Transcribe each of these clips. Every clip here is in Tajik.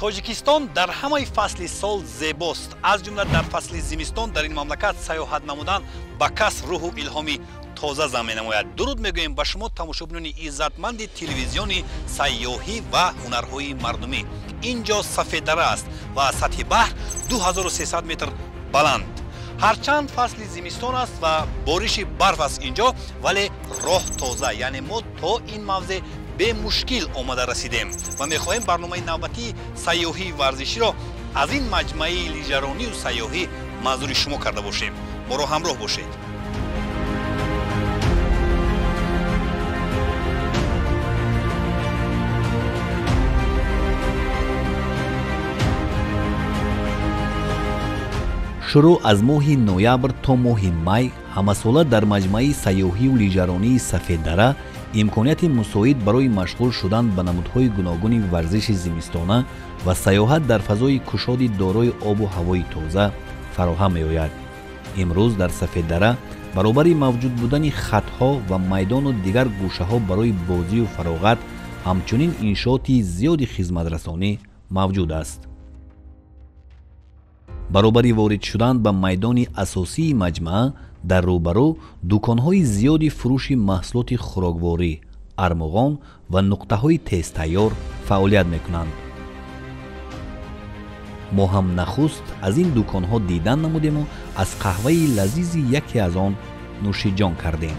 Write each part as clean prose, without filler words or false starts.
Тоҷикистон дар ҳамаи фасли сол зебост. Аз ҷумла дар фасли зимистон дар ин мамлакат саёҳат намудан ба кас рӯҳу илҳоми тоза зам менамояд. Дуруд мегӯем ба шумо тамошобинони иззатманди телевизиони сайёҳӣ ва ҳунарҳои мардумӣ. Ин ҷо Сафеддара аст ва сатҳи баҳр 2300 метр баланд. Ҳарчанд фасли зимистон аст ва бориши барф аст инҷо, вале роҳ тоза, яъне мо то ин мавзеъ бемушкил омада расидем ва мехоҳем барномаи навбатии сайёҳии варзиширо аз ин маҷмӯаи лижаронию сайёҳӣ манзури шумо карда бошем. Моро ҳамроҳ бошед. Шурӯъ аз моҳи ноябр то моҳи май ҳамасола дар маҷмӯаи сайёҳию лижаронии Сафеддара имконияти мусоид барои машғул шудан ба намудҳои гуногуни варзиши зимистона ва сайёҳат дар фазои кушоди дорои обу ҳавои тоза фароҳам меояд. Имрӯз дар Сафеддара баробари мавҷуд будани хатҳо ва майдону дигар гӯшаҳо барои бозию фароғат, ҳамчунин иншооти зиёди хизматрасонӣ мавҷуд аст. Баробари ворид шудан ба майдони асосии маҷмаа дар рӯбарӯ дуконҳои зиёди фурӯши маҳсулоти хӯрокворӣ, армуғон ва нуқтаҳои тезтайёр фаъолият мекунанд. Мо ҳам нахуст аз ин дуконҳо дидан намудему аз қаҳваи лазизи яке аз он нӯшиҷон кардем.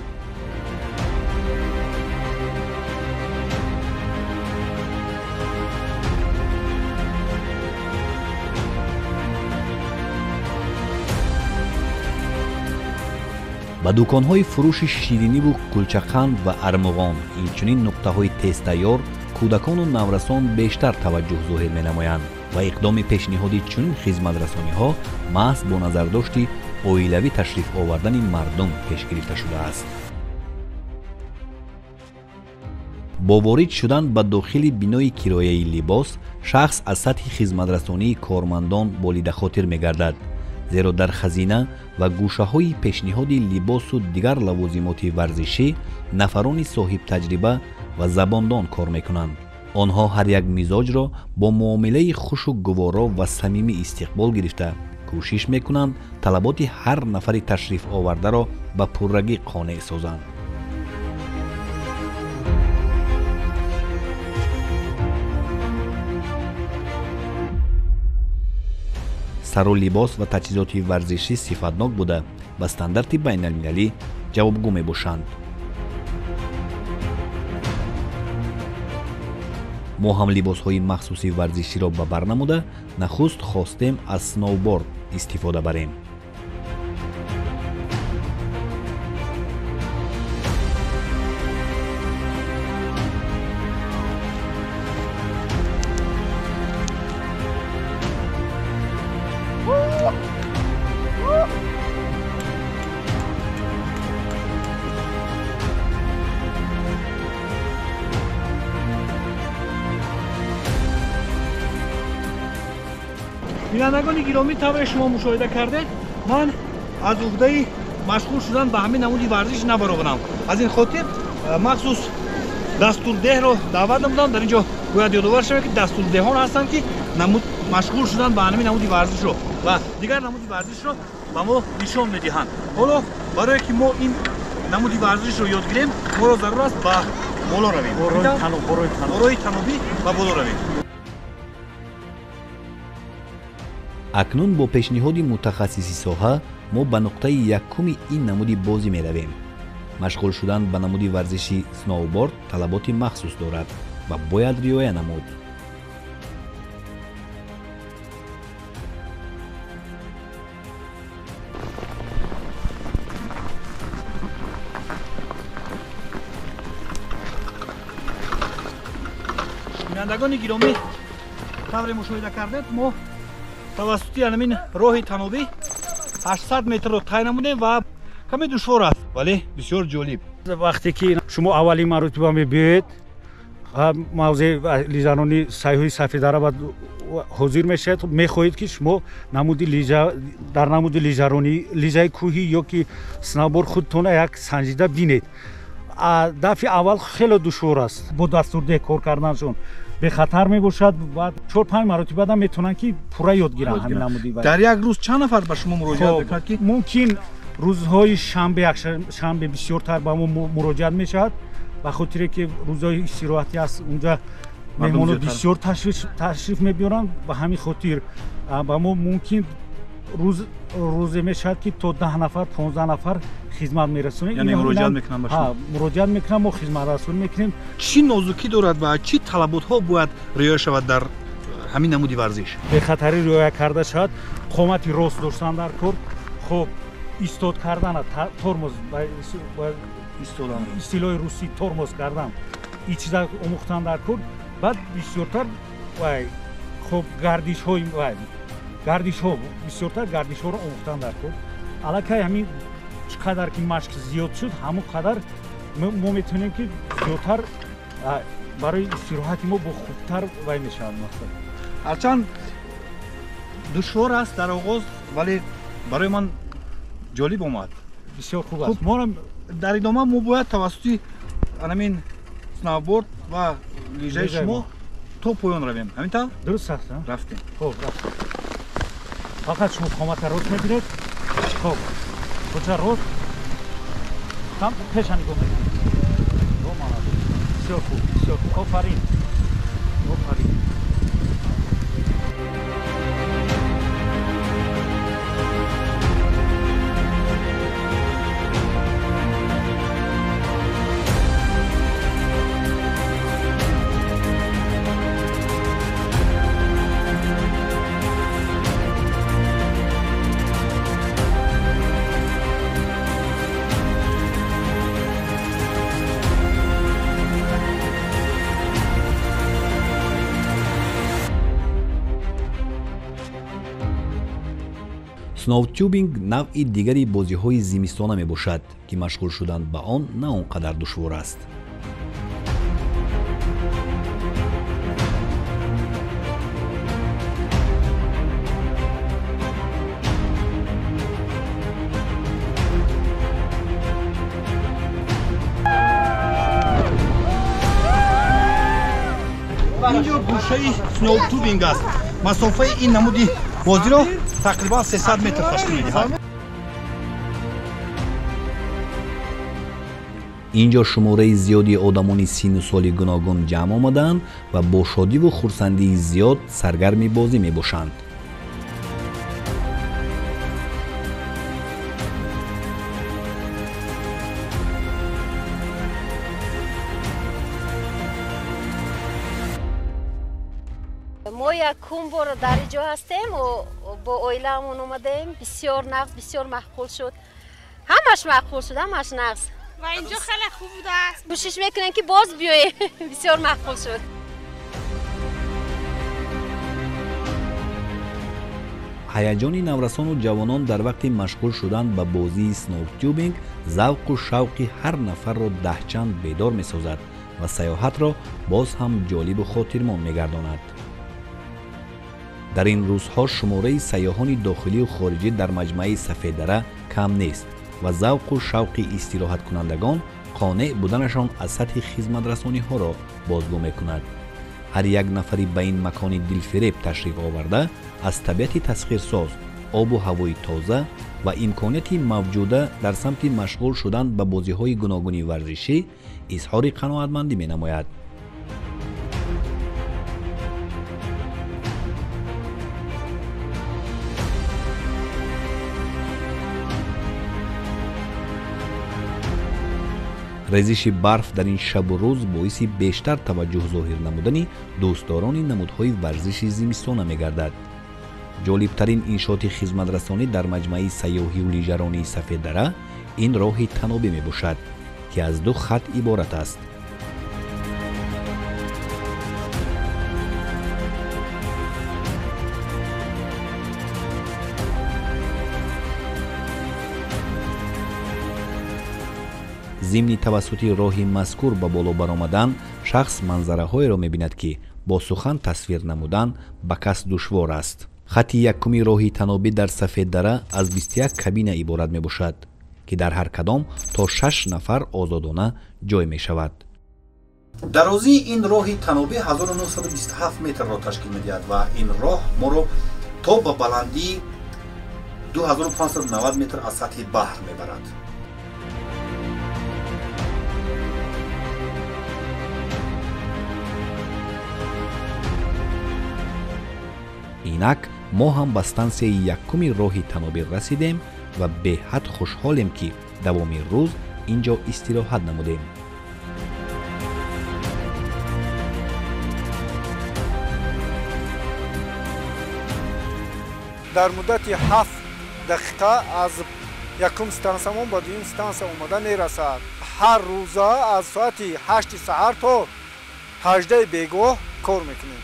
Ба дуконҳои фурӯши шириниву кулчақанд ва армуғон, инчунин нуқтаҳои тезтайёр кӯдакону наврасон бештар таваҷҷӯҳ зоҳир менамоянд ва иқдоми пешниҳоди чунин хизматрасониҳо маҳз бо назардошти оилавӣ ташриф овардани мардум пеш гирифта шудааст. Бо ворид шудан ба дохили бинои кирояи либос шахс аз сатҳи хизматрасонии кормандон болидахотир мегардад, зеро дар хазина ва гӯшаҳои пешниҳоди либосу дигар лавозимоти варзишӣ нафарони соҳибтаҷриба ва забондон кор мекунанд. Онҳо ҳар як мизоҷро бо муомилаи хушу гуворо ва самимӣ истиқбол гирифта кӯшиш мекунанд талаботи ҳар нафари ташриф овардаро ба пуррагӣ қонеъ созанд. Сару либос ва таҷҳизоти варзишӣ сифатнок буда ба стандарти байналмилалӣ ҷавобгӯ мебошанд. Мо ҳам либосҳои махсуси варзиширо ба бар намуда нахуст хостем аз сноуборд истифода барем. Бинандагони гиромӣ, тавре шумо мушоҳида кардед, ман аз уҳдаи машғул шудан ба ҳамин намуди варзиш набароварам. Аз ин хотир махсус дастурдеҳро даъват намудам. Дар ин ҷо бояд ёдовар шавем, ки дастурдеҳон ҳастанд, ки машғул шудан ба ҳамин намуди варзишро ва дигар намуди варзишро ба мо нишон медиҳанд. Ҳоло барое ки мо ин намуди варзишро ёд гирем, моро зарур аст ба боло равем, роҳи танобӣ ба боло равем. Акнун бо пешниҳоди мутахассиси соҳа мо ба нуқтаи якуми ин намуди бозӣ меравем. Машғул шудан ба намуди варзиши сноуборд талаботи махсус дорад ва бояд риоя намуд. Бинандагони гиромӣ, тавре мушоҳида кардед, мо тавассути ҳамин роҳи танобӣ 800 метрро тай намудем ва каме душвор аст, вале бисёр ҷолиб. Вақте ки шумо аввалин маротиба мебиёед, мавзеи лижарони сайёҳии Сафеддара ба ҳозир мешавед, мехоҳед ки шумо дар намуди лижаронӣ, лижаи кӯҳӣ ё ки сноуборд худтона як санҷида бинед. Дафъи аввал хеле душвор аст бо дастурдеҳ кор карданшон. Бехатар мебошад ва 4-5 маротиба дам метавонанд ки пурра ёд гиранд ҳамин намуди. Дар як рӯз чанд нафар ба шумо муроҷиат мекунад ки мумкин рӯзҳои шанбе, якшанбе бисёртар ба мо муроҷиат мешавад, ба хотире ки рӯзҳои истироҳатӣ аст, унҷа меҳмонон бисёр ташриф мебиёранд. Ба ҳамин хотир ба мо мумкин рӯзе мешавад ки то 10 нафар, 15 нафар хизмат мерасонем. Яъне муроҷиат мекунанд ба шумо? Муроҷиат мекунанд, мо хизматрасонӣ мекунем. Чӣ нозукӣ дорад ва чӣ талаботҳо бояд риоя шавад дар ҳамин намуди варзиш? Бехатарӣ риоя карда шавад, қомати рост доштан дар кор, хоб истод кардан, тормоз, истилоҳи русӣ тормоз кардан, ин чиза омӯхтан дар кор. Баъд бисёртар хоб гардишҳои гардишҳо, бисёртар гардишҳоро омӯхтан дар кор. Аллакай ҳамин чӣ қадар ки машқ зиёд шуд, ҳамон қадар мо метавонем ки зиёдтар барои истироҳати мо бо хубтар вай мешавад. Мақсад ҳарчанд душвор аст дар оғоз, вале барои ман ҷолиб омад. Бисёр хуб аст. Мо дар идома мо бояд тавассути ҳамин сноуборд ва лижаи шумо то поён равем. Ҳамин тавр? Дуруст аст. Рафтем. Хуб, рафтем. Фақат шумо қоматро рост мегиред. Хуб, куҷа рост? Там пеша нигоҳ мекунед. Бисёр хуб, бисёр хуб. Офарин. Офарин. Сноутюбинг навъи дигари бозиҳои зимистона мебошад, ки машғул шудан ба он на он қадар душвор аст. Инҷо гӯшаи сноутюбинг аст. Масофаи ин намуди бозиро тақрибан 300 метр ташкил медиҳад. Инҷо шумораи зиёди одамони синну соли гуногун ҷамъ омадаанд ва бо шодиву хурсандии зиёд саргарми бозӣ мебошанд. Мо якум бор дар инҷо ҳастем, бо оилаамон омадаем. Бисёр нағз, бисёр маъқул шуд. Ҳамаш маъқул шуд, ҳамаш нағз. Ва инҷо хеле хуб будааст. Кӯшиш мекунем ки боз биёем. Бисёр маъқул шуд. Ҳаяҷони наврасону ҷавонон дар вақти машғул шудан ба бозии сноутюбинг завқу шавқи ҳар нафарро даҳчанд бедор месозад ва сайёҳатро боз ҳам ҷолибу хотирмон мегардонад. Дар ин рӯзҳо шумораи сайёҳони дохилию хориҷӣ дар маҷмӯаи Сафеддара кам нест ва завқу шавқи истироҳаткунандагон қонеъ буданашон аз сатҳи хизматрасониҳоро бозгӯ мекунад. Ҳар як нафари ба ин макони дилфиреб ташриф оварда аз табиати тасхирсоз, обу ҳавои тоза ва имконияти мавҷуда дар самти машғул шудан ба бозиҳои гуногуни варзишӣ изҳори қаноатмандӣ менамояд. Резиши барф дар ин шабу рӯз боиси бештар таваҷҷӯҳ зоҳир намудани дӯстдорони намудҳои варзиши зимистона мегардад. Ҷолибтарин иншооти хизматрасонӣ дар маҷмӯаи сайёҳию лижаронии Сафеддара ин роҳи танобӣ мебошад, ки аз ду хат иборат аст. Зимни тавассути роҳи мазкур ба боло баромадан шахс манзараҳоеро мебинад, ки бо сухан тасвир намудан ба кас душвор аст. Хати якуми роҳи танобӣ дар Сафеддара аз 21 кабина иборат мебошад, ки дар ҳар кадом то 6 нафар озодона ҷой мешавад. Дарозии ин роҳи танобӣ 1927 метрро ташкил медиҳад ва ин роҳ моро то ба баландии 2590 метр аз сатҳи баҳр мебарад. Инак мо ҳам ба стансияи якуми роҳи танобӣ расидем ва беҳад хушҳолем, ки давоми рӯз ин ҷо истироҳат намудем. Дар муддати 7 дақиқа аз якум стансиямон ба дуюм стансия омада мерасад. Ҳар рӯза аз соати 8 саҳар то 18 бегоҳ кор мекунем.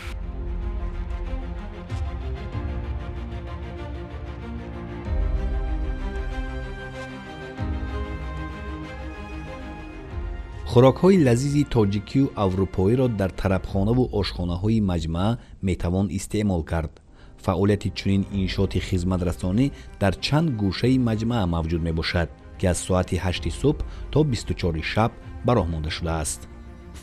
Хӯрокҳои лазизи тоҷикию аврупоиро дар тарабхонаву ошхонаҳои маҷмаа метавон истеъмол кард. Фаъолияти чунин иншооти хизматрасонӣ дар чанд гӯшаи маҷмаа мавҷуд мебошад, ки аз соати 8 субҳ то 24 шаб ба роҳ монда шудааст.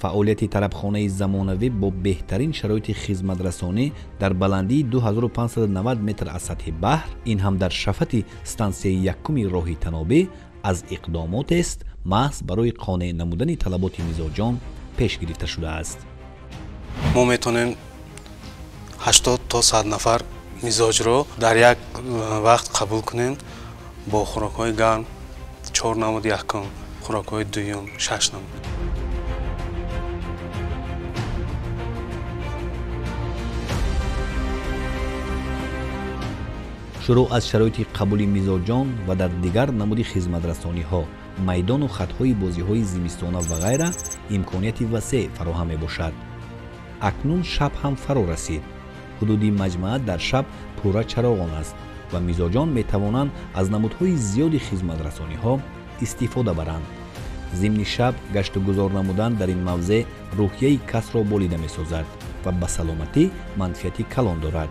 Фаъолияти тарабхонаи замонавӣ бо беҳтарин шароити хизматрасонӣ дар баландии 2590 метр аз сатҳи баҳр, ин ҳам дар шафати стансияи якуми роҳи танобӣ, аз иқдомотест маҳз барои қонеъ намудани талаботи мизоҷон пеш гирифта шудааст. Мо метавонем 80 то 100 нафар мизоҷро дар як вақт қабул кунем бо хӯрокҳои гарм, 4 намуд якум, хӯрокҳои дуюм 6 намуд. Шурӯъ аз шароити қабули мизоҷон ва дар дигар намуди хизматрасониҳо, майдону хатҳои бозиҳои зимистона ва ғайра имконияти васеъ фароҳам мебошад. Акнун шаб ҳам фаро расид. Ҳудуди маҷмаа дар шаб пурра чароғон аст ва мизоҷон метавонанд аз намудҳои зиёди хизматрасониҳо истифода баранд. Зимни шаб гаштугузор намудан дар ин мавзеъ рӯҳияи касро болида месозад ва ба саломатӣ манфиати калон дорад.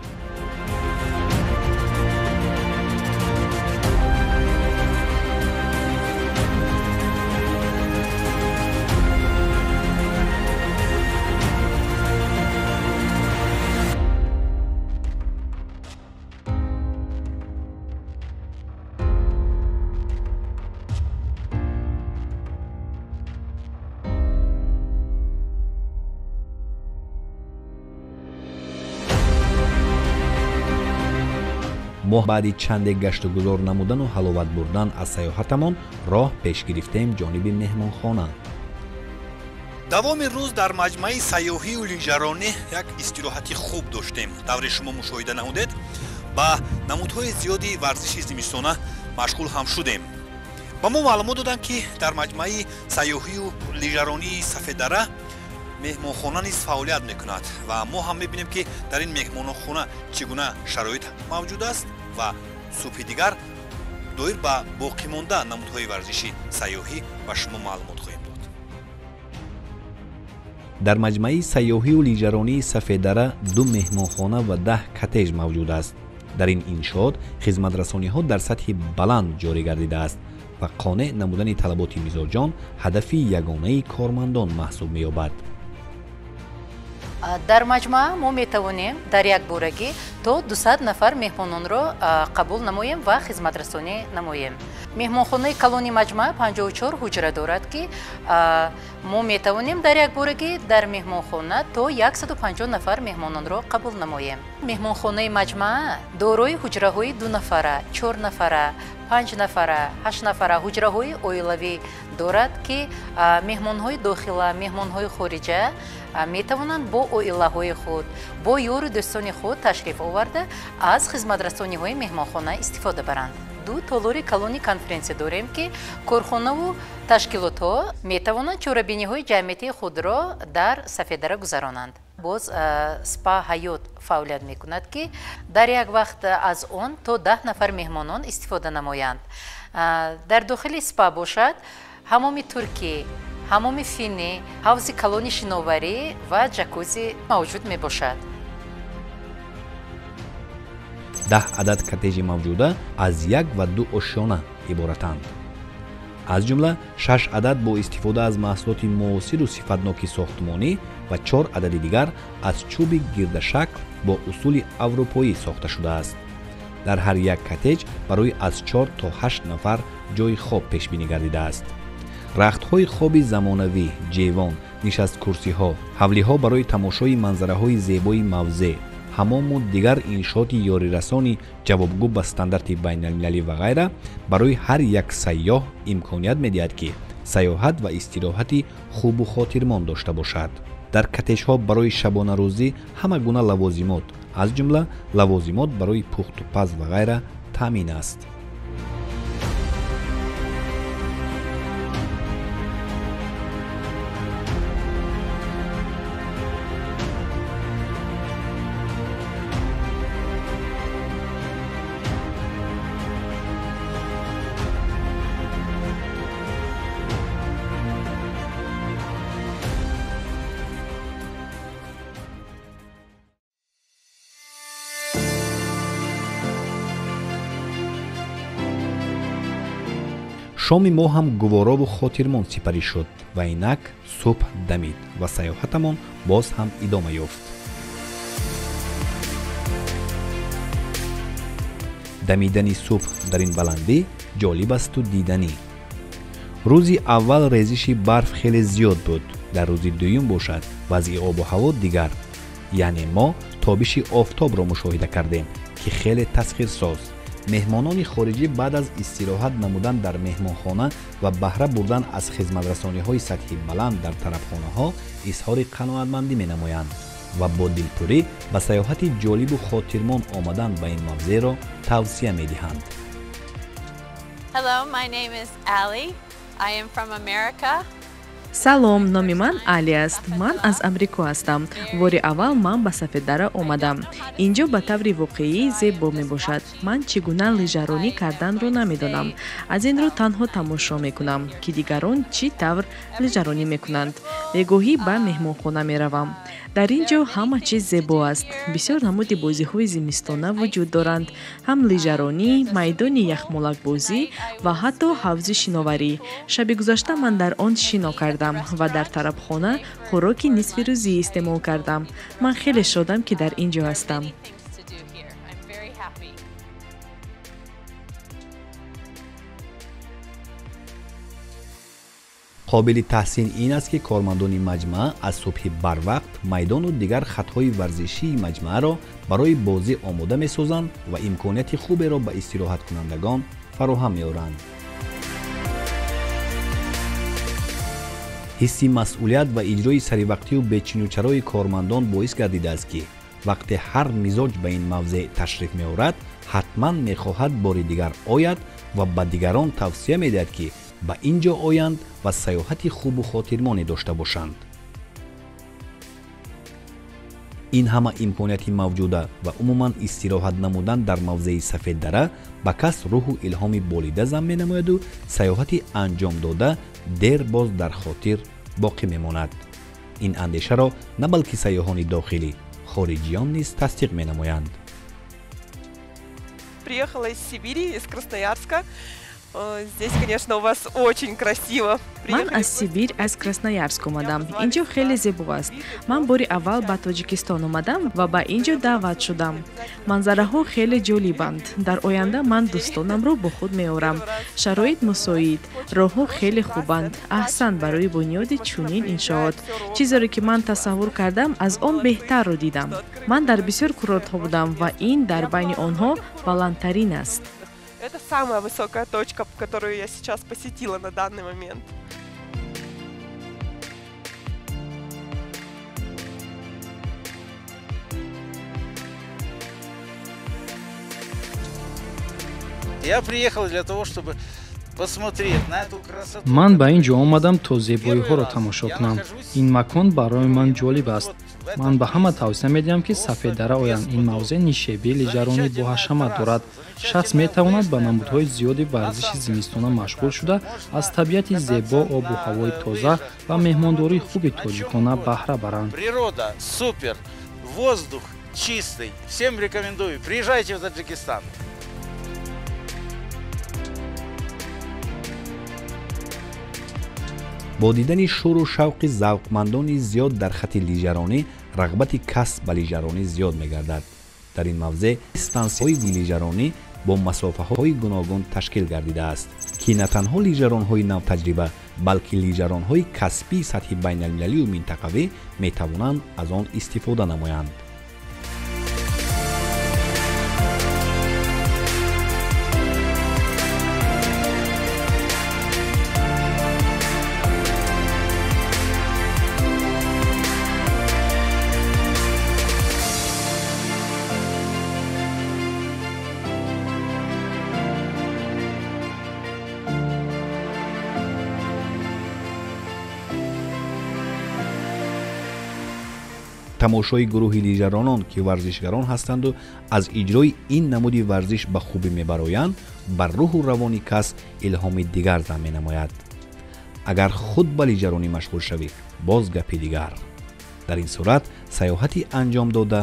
Мо баъди чанде гаштугузор намудану ҳаловат бурдан аз сайёҳатамон роҳ пеш гирифтем ҷониби меҳмонхона. Давоми рӯз дар маҷмаи сайёҳию лижаронӣ як истироҳати хуб доштем. Тавре шумо мушоҳида намудед, ба намудҳои зиёди варзиши зимистона машғул ҳам шудем. Ба мо маълумот доданд, ки дар маҷмаи сайёҳию лижаронии Сафеддара меҳмонхона низ фаъолият мекунад ва мо ҳам мебинем, ки дар ин меҳмонхона чӣ гуна шароит мавҷуд аст ва субҳи дигар доир ба боқимонда намудҳои варзиши сайёҳӣ ба шумо маълумот хоҳем дод. Дар маҷмаи сайёҳию лижаронии Сафеддара 2 меҳмонхона ва 10 коттеҷ мавҷуд аст. Дар ин иншоот хизматрасониҳо дар сатҳи баланд ҷорӣ гардидааст ва қонеъ намудани талаботи мизоҷон ҳадафи ягонаи кормандон маҳсуб меёбад. Дар маҷмаа мо метавонем дар якборагӣ то 200 нафар меҳмононро қабул намоем ва хизматрасонӣ намоем. Меҳмонхонаи калони маҷмаа 54 ҳуҷра дорад, ки мо метавонем дар якборагӣ дар меҳмонхона то 150 нафар меҳмононро қабул намоем. Меҳмонхонаи маҷмаа дорои ҳуҷраҳои 2 нафара, 4 нафара, 5 нафара, 8 нафара ҳуҷраҳои оилавӣ дорад, ки меҳмонҳои дохила, меҳмонҳои хориҷа метавонанд бо оилаҳои худ, бо ёру дӯстони худ ташриф оварда аз хизматрасониҳои меҳмонхона истифода баранд. 2 толори калони конференсия дорем, ки корхонаву ташкилотҳо метавонанд чорабиниҳои ҷамъиятии худро дар Сафеддара гузаронанд. Боз спа ҳаёт фаъолият мекунад, ки дар як вақт аз он то 10 нафар меҳмонон истифода намоянд. Дар дохили спа бошад ҳамоми туркӣ, ҳамоми финӣ, ҳавзи калони шиноварӣ ва ҷакузи мавҷуд мебошад. 10 адад коттеҷи мавҷуда аз 1 ва 2 ошёна иборатанд. Аз ҷумла 6 адад бо истифода аз маҳсулоти муосиру сифатноки сохтмонӣ ва 4 адади дигар аз чӯби гирдашакл бо усули аврупоӣ сохта шудааст. Дар ҳар як коттеҷ барои аз 4 то 8 нафар ҷойи хоб пешбинӣ гардидааст. Рахтҳои хоби замонавӣ, ҷевон, нишасткурсиҳо, ҳавлиҳо барои тамошои манзараҳои зебои мавзеъ, ҳамому дигар иншооти ёрирасони ҷавобгӯ ба стандарти байналмилалӣ ва ғайра барои ҳар як сайёҳ имконият медиҳад, ки сайёҳат ва истироҳати хубу хотирмон дошта бошад. Дар коттеҷҳо барои шабонарӯзӣ ҳама гуна лавозимот, аз ҷумла лавозимот барои пухту паз ва ғайра таъмин аст. Шоми мо ҳам гуворову хотирмон сипарӣ шуд ва инак субҳ дамид ва сайёҳатамон боз ҳам идома ёфт. Дамидани субҳ дар ин баландӣ ҷолиб асту диданӣ. Рӯзи аввал резиши барф хеле зиёд буд, дар рӯзи дуюм бошад вазъи обу ҳаво дигар. Яъне мо тобиши офтобро мушоҳида кардем, ки хеле тасхирсоз. Меҳмонони хориҷӣ баъд аз истироҳат намудан дар меҳмонхона ва баҳра бурдан аз хизматрасониҳои сатҳи баланд дар тарабхонаҳо изҳори қаноатмандӣ менамоянд ва бо дилпурӣ ба сайёҳати ҷолибу хотирмон омадан ба ин мавзеъро тавсия медиҳанд. Hello, my name is Ali. I am from America. Салом, номи ман Али аст. Ман аз Амрико ҳастам. Бори аввал ман ба Сафеддара омадам. Инҷо ба таври воқеӣ зебо мебошад. Ман чӣ гуна лижаронӣ карданро намедонам. Аз ин рӯ танҳо тамошо мекунам, ки дигарон чӣ тавр лижаронӣ мекунанд. Бегоҳӣ ба меҳмонхона меравам. Дар ин ҷо ҳама чиз зебо аст. Бисёр намуди бозиҳои зимистона вуҷуд доранд. Ҳам лижаронӣ, майдони яхмолакбозӣ ва ҳатто ҳавзи шиноварӣ. Шаби гузашта ман дар он шино кардам ва дар тарабхона хӯроки нисфирӯзӣ истеъмол кардам. Ман хеле шодам, ки дар ин ҷо ҳастам. Қобили таҳсин ин аст, ки кормандони маҷмаа аз субҳи барвақт майдону дигар хатҳои варзишии маҷмааро барои бозӣ омода месозанд ва имконияти хуберо ба истироҳаткунандагон фароҳам меоранд. Ҳисси масъулият ва иҷрои саривақтию бечинучарои кормандон боис гардидааст, ки вақте ҳар мизоҷ ба ин мавзеъ ташриф меорад, ҳатман мехоҳад бори дигар ояд ва ба дигарон тавсия медиҳад, ки ба ин ҷо оянд ва сайёҳати хубу хотирмоне дошта бошанд. Ин ҳама имконияти мавҷуда ва умуман истироҳат намудан дар мавзеи Сафеддара ба кас рӯҳу илҳоми болида зам менамояду сайёҳати анҷомдода дер боз дар хотир боқӣ мемонад. Ин андешаро на балки сайёҳони дохилӣ, хориҷиён низ тасдиқ менамоянд. Приехала из Сибири, из Красноярска. Здесь, конечно, у вас очень красиво. Ман аз Сибир, аз Красноярск омадам. Инҷо хеле зебо аст. Ман бори аввал ба Тоҷикистон омадам ва ба инҷо даъват шудам. Манзараҳо хеле ҷолибанд. Дар оянда ман дӯстонамро бо худ меорам. Шароит мусоид, роҳҳо хеле хубанд. Аҳсан барои бунёди чунин иншоот. Чизеро ки ман тасаввур кардам, аз он беҳтарро дидам. Ман дар бисёр курортҳо будам ва ин дар байни онҳо баландтарин аст. Это самая высокая точка, которую я сейчас посетила на данный момент. Я приехал для того, чтобы посмотреть на эту красоту. Ман ба ин ҷо омадам, то зебоиҳоро тамошо кунам. Ин макон барои ман ҷолиб аст. Ман ба ҳама тавсия медиҳам, ки Сафеддара оянд. Ин мавзеъ нишебии лижаронӣ боҳашамат дорад. Шахс метавонад ба намудҳои зиёди варзиши зимистона машғул шуда, аз табиати зебо, обу ҳавои тоза ва меҳмондории хуби тоҷикона баҳра баранд. Природа супер, воздух чистый. Всем рекомендую. Приезжайте в Таджикистан. Бо дидани шӯру шавқи завқмандони зиёд дар хати лижаронӣ, рағбати кас ба лижаронӣ зиёд мегардад. Дар ин мавзеъ стансияҳои лижаронӣ бо масофаҳои гуногун ташкил гардидааст, ки на танҳо лижаронҳои навтаҷриба, балки лижаронҳои касбии сатҳи байналмилалию минтақавӣ метавонанд аз он истифода намоянд. Тамошои гурӯҳи лижаронон, ки варзишгарон ҳастанду аз иҷрои ин намуди варзиш ба хубӣ мебароянд, бар рӯҳу равони кас илҳоми дигар зам менамояд. Агар худ ба лижаронӣ машғул шавӣ, боз гапи дигар. Дар ин сурат сайёҳати анҷом дода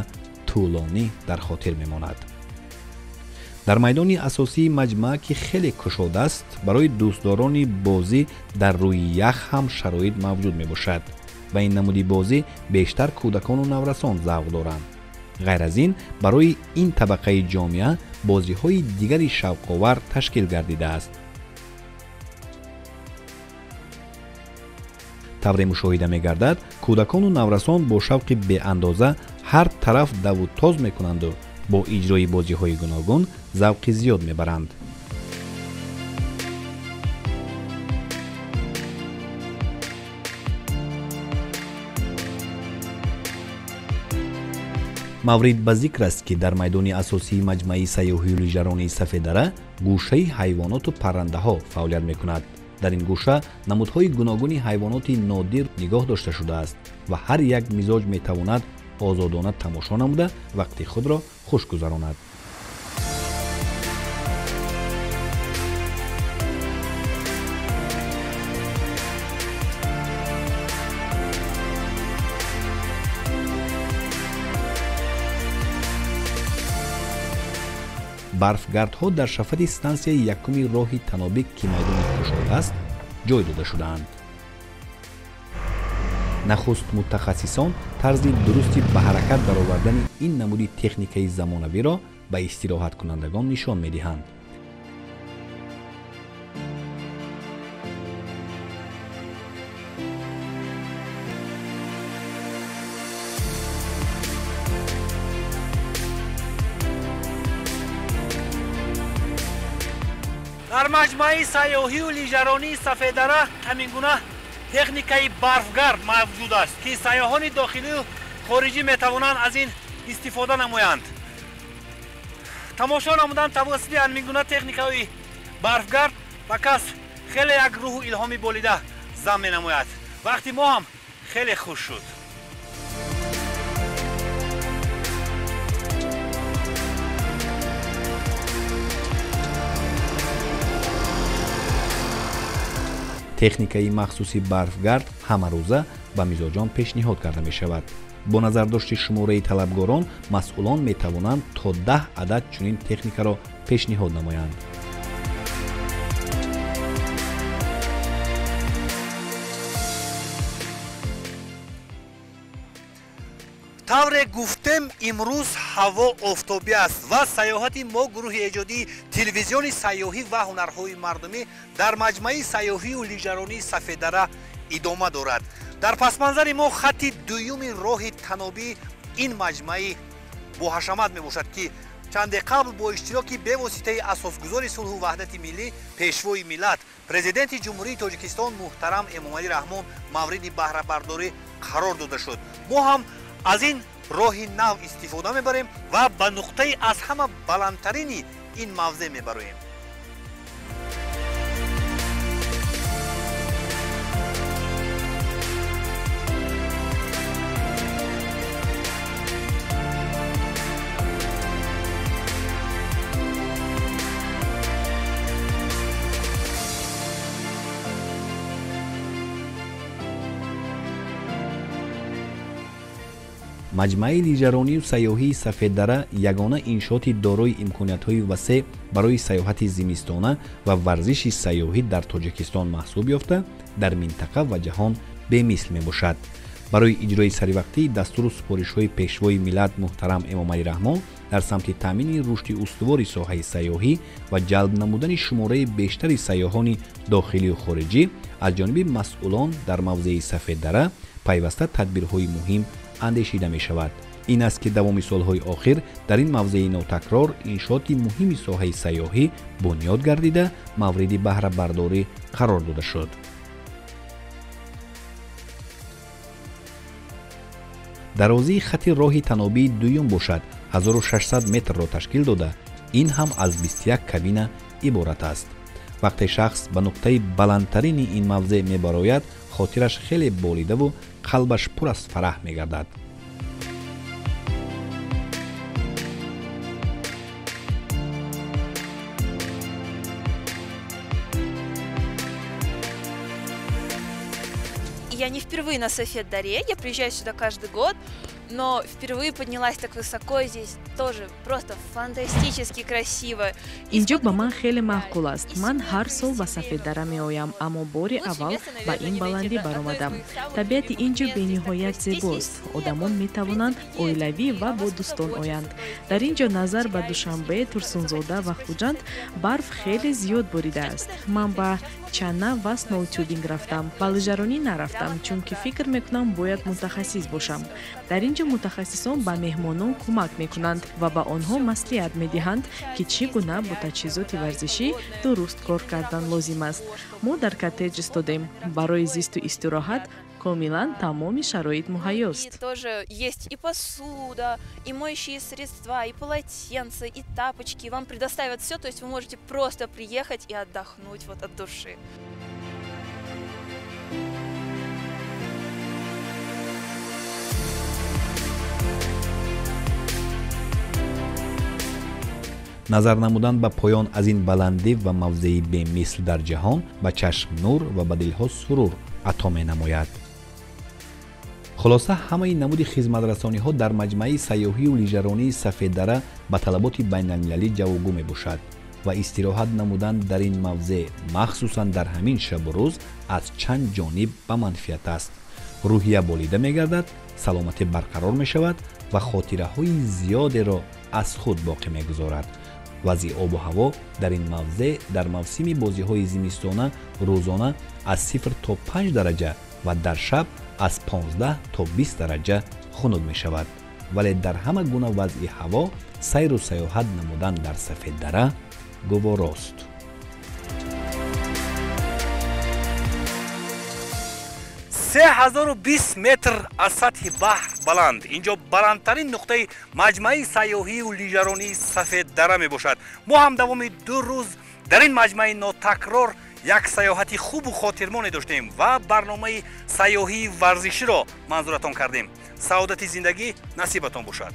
тӯлонӣ дар хотир мемонад. Дар майдони асосии маҷмаа, ки хеле кушодааст, барои дӯстдорони бозӣ дар рӯи ях ҳам шароит мавҷуд мебошад. Ба ин намуди бозӣ бештар кӯдакону наврасон завқ доранд. Ғайр аз ин, барои ин табақаи ҷомеа бозиҳои дигари шавқовар ташкил гардидааст. Тавре мушоҳида мегардад, кӯдакону наврасон бо шавқи беандоза ҳар тараф даву тоз мекунанду бо иҷрои бозиҳои гуногун завқи зиёд мебаранд. Маврид ба зикр аст, ки дар майдони асосии маҷмаи сайёҳию лижаронии Сафеддара гӯшаи ҳайвоноту паррандаҳо фаъолият мекунад. Дар ин гӯша намудҳои гуногуни ҳайвоноти нодир нигоҳ дошта шудааст ва ҳар як мизоҷ метавонад озодона тамошо намуда вақти худро хуш гузаронад. Барфгардҳо дар шафати стансияи якуми роҳи танобӣ, ки майдони кушод аст, ҷой дода шудаанд. Нахуст мутахассисон тарзи дурусти ба ҳаракат баровардани ин намуди техникаи замонавиро ба истироҳаткунандагон нишон медиҳанд. Дар маҷмӯаи сайёҳию лижаронии Сафеддара ҳамин гуна техникаи барфгард мавҷуд аст, ки сайёҳони дохилию хориҷӣ метавонанд аз ин истифода намоянд. Тамошо намудан тавассути ҳамин гуна техникаи барфгард ба кас хеле як рӯҳу илҳоми болида зам менамояд. Вақти мо ҳам хеле хуш шуд. Техникаи махсуси барфгард ҳамарӯза ба мизоҷон пешниҳод карда мешавад. Бо назардошти шумораи талабгорон, масъулон метавонанд то 10 адад чунин техникаро пешниҳод намоянд. Тавре гуфтем, имрӯз ҳаво офтобӣ аст ва сайёҳати мо, гурӯҳи эҷодии телевизиони сайёҳӣ ва ҳунарҳои мардумӣ, дар маҷмӯаи сайёҳию лижаронии Сафеддара идома дорад. Дар пасманзари мо хатти дуюми роҳи танобии ин маҷмӯаи боҳашамат мебошад, ки чанде қабл бо иштироки бевоситаи асосгузори сулҳу ваҳдати миллӣ, пешвои миллат, президенти Ҷумҳурии Тоҷикистон муҳтарам Эмомалӣ Раҳмон мавриди баҳрабардорӣ қарор дода шуд. Мо ҳам аз ин роҳи нав истифода мебарем ва ба нуқтаи аз ҳама баландтарини ин мавзеъ мебароем. Маҷмааи лижаронию сайёҳии Сафеддара ягона иншооти дорои имкониятҳои васеъ барои сайёҳати зимистона ва варзиши сайёҳӣ дар Тоҷикистон маҳсуб ёфта, дар минтақа ва ҷаҳон бемисл мебошад. Барои иҷрои саривақтии дастуру супоришҳои Пешвои миллат муҳтарам Эмомалӣ Раҳмон дар самти таъмини рушди устувори соҳаи сайёҳӣ ва ҷалб намудани шумораи бештари сайёҳони дохилию хориҷӣ аз ҷониби масъулон дар мавзеи Сафеддара пайваста тадбирҳои муҳим андешида мешавад. Ин аст ки давоми солҳои охир дар ин мавзеи нотакрор иншооти муҳими соҳаи сайёҳӣ бунёд гардида, мавриди баҳрабардорӣ қарор дода шуд. Дарозии хати роҳи танобии дуюм бошад 1600 метрро ташкил дода, ин ҳам аз 21 кабина иборат аст. Вақте шахс ба нуқтаи баландтарини ин мавзеъ мебарояд, хотираш хеле болидаву қалбаш пур аз фараҳ мегардад. Я не впервые на Сафед-Даре, я приезжаю сюда каждый год, но впервые поднялась так высоко, и здесь тоже просто фантастически красиво. Инҷо ба ман хеле маъқул аст. Ман ҳар сол ба Сафеддара меоям, аммо бори аввал ба ин баландӣ баромадам. Табиати инҷо бениҳоят зебост. Одамон метавонанд оилавӣ ва бо дӯстон оянд. Дар ин ҷо назар ба Душанбе, Турсунзода ва Хуҷанд барф хеле зиёд боридааст. Ман ба чана ва сноутюбинг рафтам. Ба лыжаронӣ нарафтам, чунки фикр мекунам бояд мутахассис бошам. Дар ин ҷо мутахассисон ба меҳмонон кӯмак мекунанд ва ба онҳо маслиҳат медиҳанд, ки чӣ гуна бо таҷҳизоти варзишӣ дуруст кор кардан лозим аст. Мо дар коттеҷ истодем. Барои зисту истироҳат комилан тамоми шароит муҳайёст. Тоже есть и посуда, и моющие средства, и полотенца, и тапочки. Вам предоставят все, то есть вы можете просто приехать и отдохнуть вот от души. Назар намудан ба поён аз ин баландӣ ва мавзеи бемисл дар ҷаҳон ба чашм нур ва ба дилҳо сурур ато менамояд. Хулоса, ҳамаи намуди хизматрасониҳо дар маҷмааи сайёҳию лижаронии Сафеддара ба талаботи байналмилалӣ ҷавобгӯ мебошад ва истироҳат намудан дар ин мавзеъ, махсусан дар ҳамин шабу рӯз, аз чанд ҷониб ба манфиат аст. Рӯҳия болида мегардад, саломатӣ барқарор мешавад ва хотираҳои зиёдеро аз худ боқӣ мегузорад. Вазъи обу ҳаво дар ин мавзеъ дар мавсими бозиҳои зимистона рӯзона аз 0 то 5 дараҷа ва дар шаб аз 15 то 20 дараҷа хунук мешавад. Вале дар ҳама гуна вазъи ҳаво сайру сайёҳат намудан дар Сафеддара гуворост. 3020 метр аз сатҳи баҳр баланд. Инҷо баландтарин нуқтаи маҷмааи сайёҳию лижаронии Сафеддара мебошад. Мо ҳам давоми 2 рӯз дар ин маҷмааи нотакрор як сайёҳати хубу хотирмоне доштем ва барномаи сайёҳии варзиширо манзуратон кардем. Саодати зиндагӣ насибатон бошад.